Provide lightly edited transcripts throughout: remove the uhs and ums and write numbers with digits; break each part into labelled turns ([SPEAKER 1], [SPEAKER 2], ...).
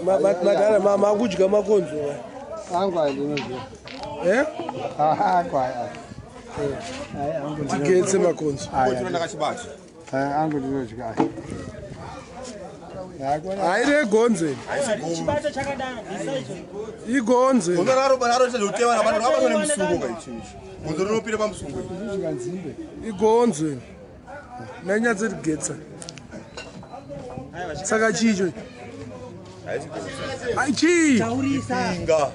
[SPEAKER 1] Madhara makudya makonzo.
[SPEAKER 2] Angu ayi ndinodya.
[SPEAKER 1] Eh?
[SPEAKER 2] Angu ayi. Angu
[SPEAKER 1] Tigetse makonzo.
[SPEAKER 3] Ndakachibata.
[SPEAKER 2] Angu ndinodya.
[SPEAKER 1] Haire gonzo iri.
[SPEAKER 4] Chibata chakadaro, bvisa icho.
[SPEAKER 1] Igonzo iri.
[SPEAKER 3] Gonzo raro raro chazoteva rabata rakabatwa nemusungo ka ichi ichi. Gonzo rinopinda pamusungo.
[SPEAKER 2] Ndinodya nzimbe.
[SPEAKER 1] Igonzo iri. Nanyatsotigetsa. Saka chii icho?
[SPEAKER 3] Haisi gonzo.
[SPEAKER 1] Ai, Chii?
[SPEAKER 3] Pinga.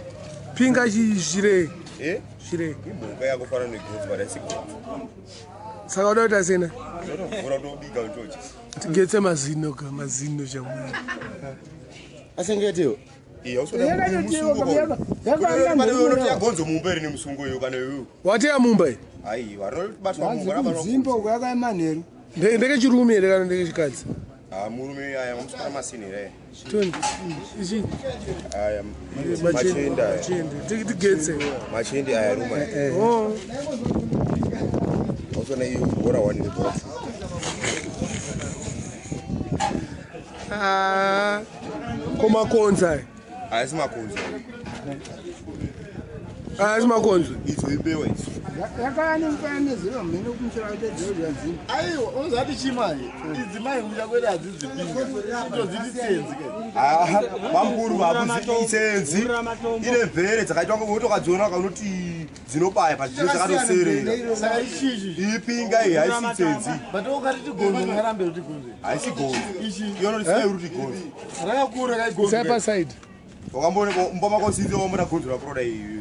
[SPEAKER 1] Pinga chii zvirei?
[SPEAKER 3] Eh?
[SPEAKER 1] Zvirei.
[SPEAKER 3] Imhuka yakufanana negonzo but haisi gonzo.
[SPEAKER 1] Saka uda kuita sena?
[SPEAKER 3] Unotovhura utobika utodya.
[SPEAKER 1] Tigetse mazino ka mazino chamwe.
[SPEAKER 3] Asengetewo. Iya usoda musungo. Pane unoteya gonzo mumba iri nemusungo iyo kana iwewe.
[SPEAKER 1] Wateya mumba iyi?
[SPEAKER 3] Aiwa rinobatwa mumba rabatwa.
[SPEAKER 2] Nzimbe uko yakauya manheru.
[SPEAKER 1] Ndeke chirume here kana ndekechikadzi?
[SPEAKER 3] Ah, murume aya mamuswara masini here?
[SPEAKER 1] Toni. Ichi
[SPEAKER 3] Aya machende aya.
[SPEAKER 1] Machende. Tigetse.
[SPEAKER 3] Machende aya ruma.
[SPEAKER 1] Oh.
[SPEAKER 3] Usona iyo bhora 1 nebhora 2.
[SPEAKER 1] Ah. Ko makonzo aya.
[SPEAKER 3] Haisi makonzo.
[SPEAKER 1] Haasi makonzo.
[SPEAKER 3] Idzo imbewa idzo.
[SPEAKER 2] Yakauya nemufananidziro mhene kumusoro kuti ndinodya nzimbe.
[SPEAKER 5] Aiwa, unozati chimai idzi mai kumusha kwedu hadzidzipinga itodziti tsenzi ke.
[SPEAKER 3] Ah, vamukuru vakuzi itsenzi. Ine mvere dzakaitwa wotokadziona kaunoti dzinobaya pazvino dzakatoserera.
[SPEAKER 5] Saka ichichi
[SPEAKER 3] Ipinga iyi haisi tsenzi.
[SPEAKER 5] but ukati tigonzo ungarambe kuti gonzo.
[SPEAKER 3] Haisi gonzo.
[SPEAKER 5] Ichi.
[SPEAKER 3] Iyo noti kuti gonzo.
[SPEAKER 5] Rakakura kaikonzo.
[SPEAKER 1] Side by side.
[SPEAKER 3] Wakamboona mumba mako sinzi wamboona gonzo rakuro iyi.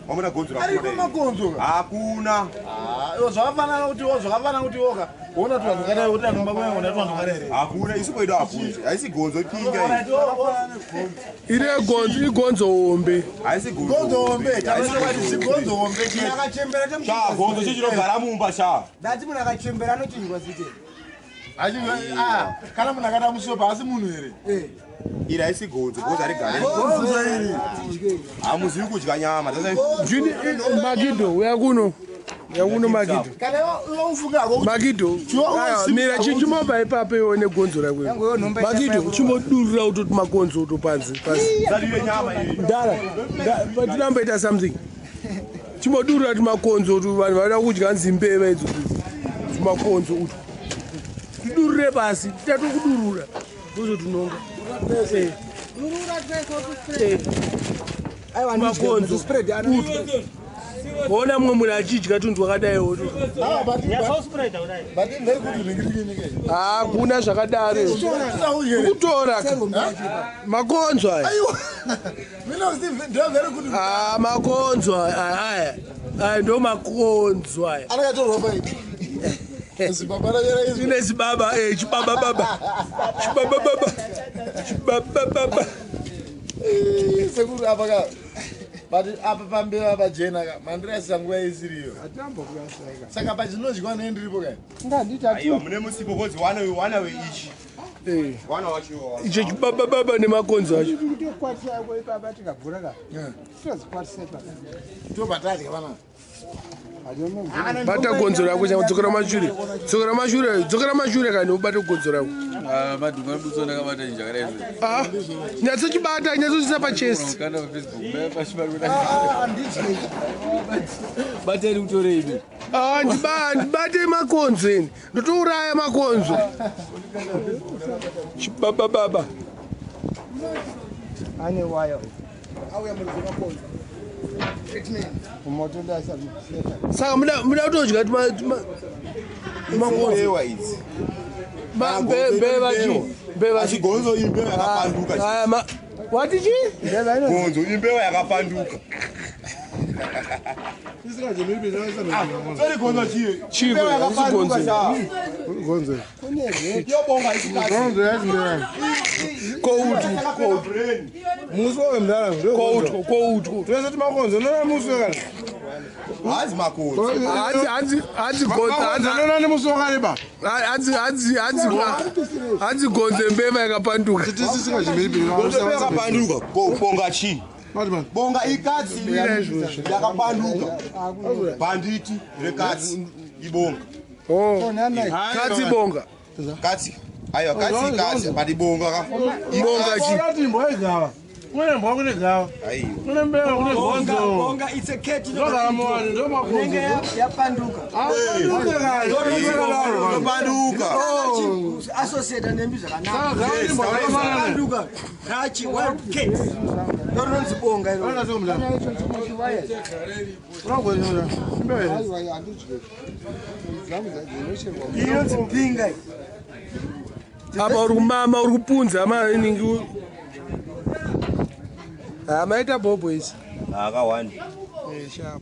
[SPEAKER 3] Wamboona gonzo rakuro
[SPEAKER 5] Ariko magonzo ka.
[SPEAKER 3] Hakuna.
[SPEAKER 5] Ah, iwo zvakafanana kuti iwo zvakafanana kuti woka ona twanhu kana kuti anhu makwe ona twanhu kana here.
[SPEAKER 3] Hakuna isu kwedu hakuna. Haisi gonzo ipinga iyi.
[SPEAKER 1] Ire gonzo igonzo hombe.
[SPEAKER 3] Haisi gonzo.
[SPEAKER 5] Gonzo hombe,
[SPEAKER 3] Haisi
[SPEAKER 5] tanoita kuti
[SPEAKER 3] gonzo
[SPEAKER 5] zigonzo hombe chete.
[SPEAKER 6] Akachembera
[SPEAKER 3] Sha gonzo chichinogara mumba sha.
[SPEAKER 6] Ndati munhu akachembera anochinjwa site.
[SPEAKER 5] Achi ah, kana munhu akada musopa asi munhu here?
[SPEAKER 3] Iri haisi gonzo, gonzo harigari.
[SPEAKER 5] Gonzo iri.
[SPEAKER 3] Hamuzivi kudya nyama.
[SPEAKER 1] Juni Magido uya kuno. Uya kuno Magido.
[SPEAKER 5] Kana iwe ufunga hako kuti
[SPEAKER 1] Magido.
[SPEAKER 5] Chiwa-
[SPEAKER 1] Mira chichimobva ipapo iwe negonzo rako.
[SPEAKER 6] Yangu iwe nhomba
[SPEAKER 1] Magido
[SPEAKER 6] ichafa
[SPEAKER 1] chimbodurura utoti makonzo utopanzi pasi.
[SPEAKER 3] Sadire nyama iyi.
[SPEAKER 1] Ndara. Patiramboita something. Chimbodurura timakonzo kuti vanhu vada kudya nzimbeva idzo. Timakonzo utu. Tidurure pasi, titatokudurura. Tozotinonga. Eh. Eh.
[SPEAKER 6] Aiwa
[SPEAKER 1] Makonzo.
[SPEAKER 6] spread ano.
[SPEAKER 1] Ona mumwe munhu achidya tunhu twakadaiwo.
[SPEAKER 5] Ah, but
[SPEAKER 4] Nyatso-spreada kudai.
[SPEAKER 5] but very good ringirikini ke.
[SPEAKER 1] Hakuna zvakadaro. Kutora makonzo aya.
[SPEAKER 5] Aiwa. Mina usi ndo very good.
[SPEAKER 1] Ah, makonzo aya aya. Aya ndo makonzo aya.
[SPEAKER 5] Anakatorwa pai. Zibaba rakera izvi.
[SPEAKER 1] Ine zibaba eh chibaba baba. Chibaba baba. Chibaba baba.
[SPEAKER 5] Eh, sekuru apa ka. But apa pambeva pajena ka mandirasisa nguva isiriyo.
[SPEAKER 2] Atambokurasika.
[SPEAKER 5] Saka pachinodyiwa nendiripo ka.
[SPEAKER 2] Nganditi
[SPEAKER 3] Aiwa mune musipo gonzi wana wana weichi.
[SPEAKER 1] Eh.
[SPEAKER 3] Wana wacho.
[SPEAKER 1] Icho chibaba baba nemakonzo acho.
[SPEAKER 2] Kutokwatisa ko ipapa tikabvura ka. Tozikwatisa ipapa.
[SPEAKER 5] Tobva tadya vana.
[SPEAKER 1] Bata gonzo rako chama dzokera mashure. Dzokera mashure, dzokera mashure kani ubate gonzo rako.
[SPEAKER 7] Madhumba anobudiswa ndakabata chinhu chakadai so.
[SPEAKER 1] Ah. Nyatsochibata, nyatsochisa pachest.
[SPEAKER 7] Kanda paFacebook batei kutore imi.
[SPEAKER 1] Ah, ndibate makonzo ini. Ndotouraya makonzo. Chibaba baba.
[SPEAKER 2] Ane waya.
[SPEAKER 6] Auya muridzi wemakonzo.
[SPEAKER 2] Moto ndasa.
[SPEAKER 1] Saka muda kutodya makonzo.
[SPEAKER 3] Mbewa idzi.
[SPEAKER 1] Mbeva chi? Mbeva
[SPEAKER 3] Asi
[SPEAKER 1] chi?
[SPEAKER 3] gonzo imbewa yakapanduka.
[SPEAKER 1] Aya ma Wati chi?
[SPEAKER 2] Mbeva ino.
[SPEAKER 3] Gonzo imbewa yakapanduka. Sorry gonzo chii?
[SPEAKER 1] Chii
[SPEAKER 3] Imbewa
[SPEAKER 1] gonzo,
[SPEAKER 3] yakapanduka
[SPEAKER 1] gonzo.
[SPEAKER 3] sha.
[SPEAKER 2] Gonzo. Kune red.
[SPEAKER 3] Yobonga isikadzi.
[SPEAKER 2] Gonzo yazi
[SPEAKER 1] Koutu, koutu,
[SPEAKER 2] Musi wemdara.
[SPEAKER 1] koutu, koutu.
[SPEAKER 2] Tose timakonzo nona musi kana.
[SPEAKER 3] Hazi makonzo.
[SPEAKER 1] Hanzi hanzi hanzi gonzo hanzi
[SPEAKER 2] Nona ni musi wakareba.
[SPEAKER 1] hanzi hanzi hanzi hanzi gonzo mbeva yakapanduka.
[SPEAKER 3] Gonzo imbewa yakapanduka. Ko bonga chii? Bonga ikatsi yakapanduka. Banditi rekatsi ibonga.
[SPEAKER 1] Oh. Katsi bonga.
[SPEAKER 3] Katsi. Aiwa, katsi ikatsi, but ibonga ka.
[SPEAKER 1] Bonga chi?
[SPEAKER 5] Orati imbwa igava. Kune mbwa kune gava.
[SPEAKER 3] Aiwa.
[SPEAKER 5] Kune mbeva kune
[SPEAKER 6] Bonga,
[SPEAKER 5] gonzo.
[SPEAKER 6] bonga, it's a cat.
[SPEAKER 5] Ndogara muwani ndo
[SPEAKER 6] Inenge
[SPEAKER 5] makonzo.
[SPEAKER 6] yapanduka.
[SPEAKER 5] Apanduke kani.
[SPEAKER 3] Inopanduka.
[SPEAKER 6] Associate nembi zvakanaka.
[SPEAKER 5] Saka gava imbwa dzakafanana.
[SPEAKER 6] Panduka. Rachi wild cat. Ndorunonzi bonga iro.
[SPEAKER 5] Ona seko mudhara.
[SPEAKER 2] Icho chimwe chiwaya.
[SPEAKER 5] Unongoita mudhara. Imbeva here?
[SPEAKER 2] Aiwa, handidyi. Dzangu dzinocherwa.
[SPEAKER 6] Inonzi pinga iyi.
[SPEAKER 1] Apa uri kumama, uri kupunza maningi. Ha, maita bhobho isi.
[SPEAKER 3] Akawanda.
[SPEAKER 1] Eh, sharp.